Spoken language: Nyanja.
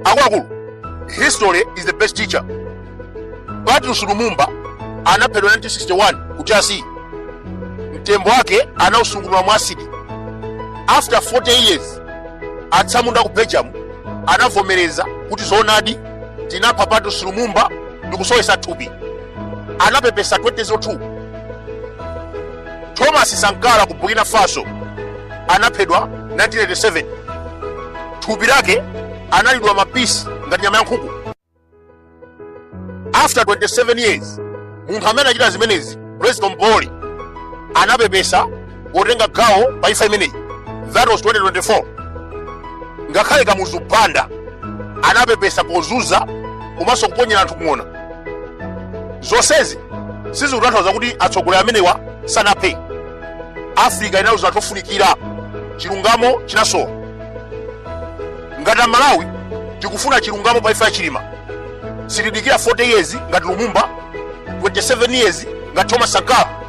Akuluakulu, history is the best teacher. Patrice Lumumba anaphedwa 1961 ku DRC. Mtembo wake anausungunula mu asidi. After 40 years, atsamunda ku Belgium anavomereza kuti zoonadi, tinapha Patrice Lumumba ndikusowesa thupi. Anapepesa 2002. Thomas Sankara ku Burkina Faso anaphedwa 1987. Thupi lake analidula mapisi ngati nyama ya nkhuku. After 27 years, munthu amene anachita zimenezi, Blaise Compaore, anapepesa potenga gawo pa imfa imeneyi. That was 2024. Ngakhale Kamuzu Banda anapepesa pozuza komanso kuponyera anthu kung'ona. Zonsezi sizikutanthauza kuti atsogoleri amenewa sanaphe. Africa inaluza anthu ofunikira, chilungamo chinasowa. Ngati Amalawi tikufuna chilungamo pa imfa ya Chilima, sitidikira 40 years ngati Lumumba, 27 years ngati Thomas Sankara.